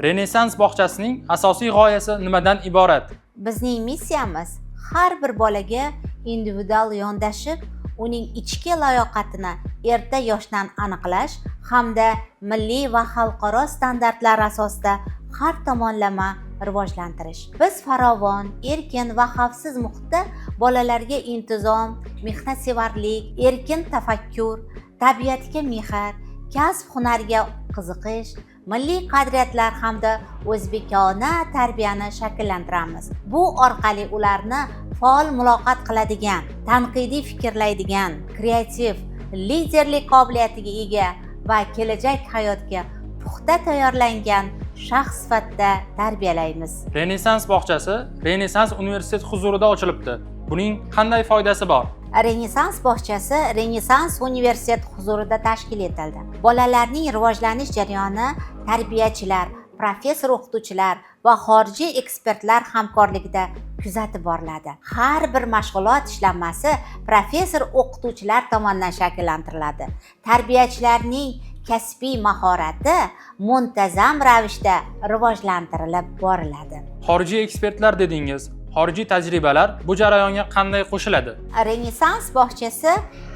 Renessans bog'chasining asosiy g'oyasi nimadan iborat? Bizning missiyamiz har bir bolaga individual yondashib, uning ichki layoqatini erta yoshdan aniqlash hamda milliy va xalqaro standartlar asosida har tomonlama rivojlantirish. Biz farovon, erkin va xavfsiz muhitda bolalarga intizom, mehnatsevarlik, erkin tafakkur, tabiatga mehr, kasb hunarga qiziqish, milliy qadriyatlar hamda o'zbekona tarbiyani shakllantiramiz. Bu orqali ularni faol muloqot qiladigan, tanqidiy fikrlaydigan, kreativ, liderlik qobiliyatiga ega va kelajak hayotga puxta tayyorlangan shaxs sifatida tarbiyalaymiz. Renessans bog'chasi Renessans universiteti huzurida ochilibdi. Buning qanday foydasi bor? Renessans bog'chasi Renessans universiteti huzurida tashkil etildi. Bolalarning rivojlanish jarayoni tarbiyachilar, professor o'qituvchilar va xorijiy ekspertlar hamkorligida kuzatib boriladi. Har bir mashg'ulot ishlanmasi professor o'qituvchilar tomonidan shakllantiriladi. Tarbiyachilarning kasbiy mahorati muntazam ravishda rivojlantirilib boriladi. Xorijiy ekspertlar dedingiz. Xorijiy tajribalar bu jarayonga qanday qo'shiladi? Renessans bog'chasi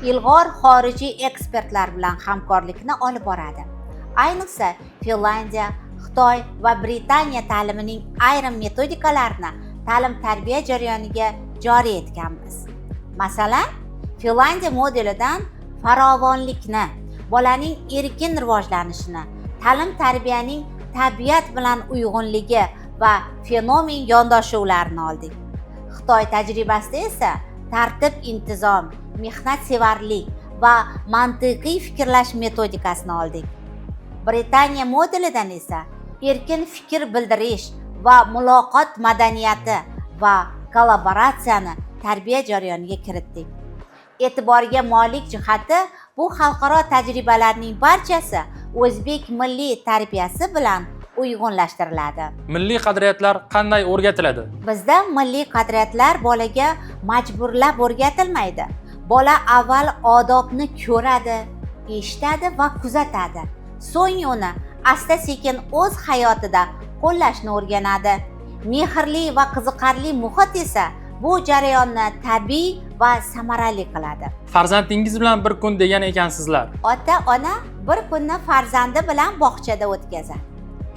ilg'or xorijiy ekspertlar bilan hamkorlikni olib boradi. Ayniqsa, Finlandiya, Xitoy va Britaniya ta'limining ayrim metodikalarini ta'lim tarbiya jarayoniga joriy etganmiz. Masalan, Finlandiya modelidan farovonlikni, bolaning erkin rivojlanishini, ta'lim tarbiyaning tabiat bilan uyg'unligi va fenomen yondashuvlarini oldik. Xitoy tajribasida esa tartib intizom, mehnatsevarlik va mantiqiy fikrlash metodikasini oldik. Britaniya modelidan esa erkin fikr bildirish va muloqot madaniyati va kollaboratsiyani tarbiya jarayoniga kiritdik. E'tiborga molik jihati, bu xalqaro tajribalarning barchasi o'zbek milliy tarbiyasi bilan uyg'unlashtiriladi. Milliy qadriyatlar qanday o'rgatiladi? Bizda milliy qadriyatlar bolaga majburlab o'rgatilmaydi. Bola avval odobni ko'radi, eshitadi va kuzatadi, so'ng uni asta sekin o'z hayotida qo'llashni o'rganadi. Mehrli va qiziqarli muhit esa bu jarayonni tabiiy va samarali qiladi. Farzandingiz bilan bir kun degan ekansizlar. Ota ona bir kunni farzandi bilan bog'chada o'tkazadi.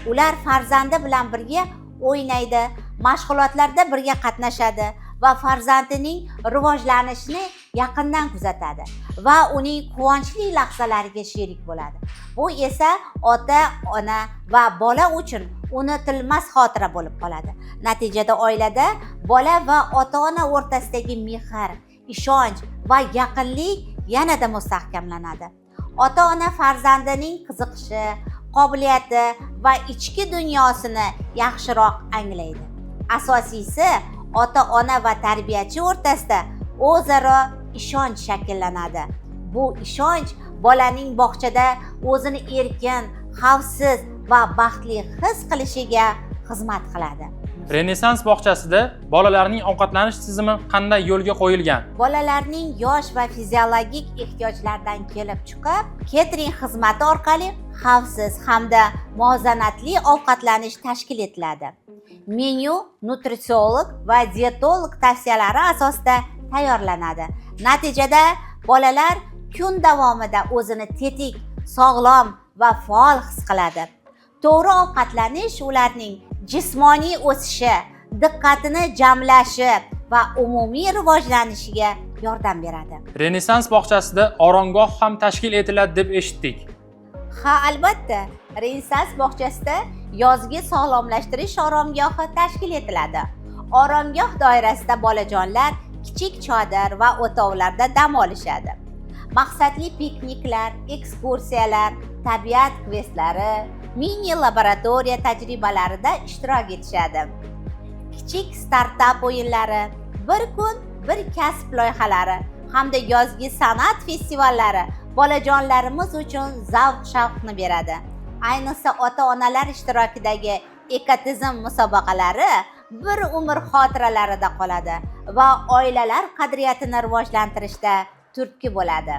Ular farzandi bilan birga o'ynaydi, mashg'ulotlarda birga qatnashadi va farzandining rivojlanishini yaqindan kuzatadi va uning quvonchli lahzalariga sherik bo'ladi. Bu esa ota ona va bola uchun unutilmas xotira bo'lib qoladi. Natijada oilada bola va ota ona o'rtasidagi mehr, ishonch va yaqinlik yanada mustahkamlanadi. Ota ona farzandining qiziqishi, qobiliyati va ichki dunyosini yaxshiroq anglaydi. Asosiysi, ota ona va tarbiyachi o'rtasida o'zaro ishonch shakllanadi. Bu ishonch bolaning bog'chada o'zini erkin, xavfsiz va baxtli his qilishiga xizmat qiladi. Renessans bog'chasida bolalarning ovqatlanish tizimi qanday yo'lga qo'yilgan? Bolalarning yosh va fiziologik ehtiyojlaridan kelib chiqib, ketering xizmati orqali xavfsiz hamda muvozanatli ovqatlanish tashkil etiladi. Menyu nutritsiolog va dietolog tavsiyalari asosida tayyorlanadi. Natijada bolalar kun davomida o'zini tetik, sog'lom va faol his qiladi. To'g'ri ovqatlanish ularning jismoniy o'sishi, diqqatini jamlashi va umumiy rivojlanishiga yordam beradi. Renessans bog'chasida oromgoh ham tashkil etiladi deb eshitdik. Ha, albatta. Renessans bog'chasida yozgi sog'lomlashtirish oromgohi tashkil etiladi. Oromgoh doirasida bolajonlar kichik chodir va o'tovlarda dam olishadi. Maqsadli pikniklar, ekskursiyalar, tabiat kvestlari, mini laboratoriya tajribalarida ishtirok etishadi. Kichik startap o'yinlari, bir kun bir kasb loyihalari hamda yozgi san'at festivallari bolajonlarimiz uchun zavq shavqni beradi. Ayniqsa, ota onalar ishtirokidagi ekotizim musobaqalari bir umr xotiralarida qoladi va oilalar qadriyatini rivojlantirishda turtki bo'ladi.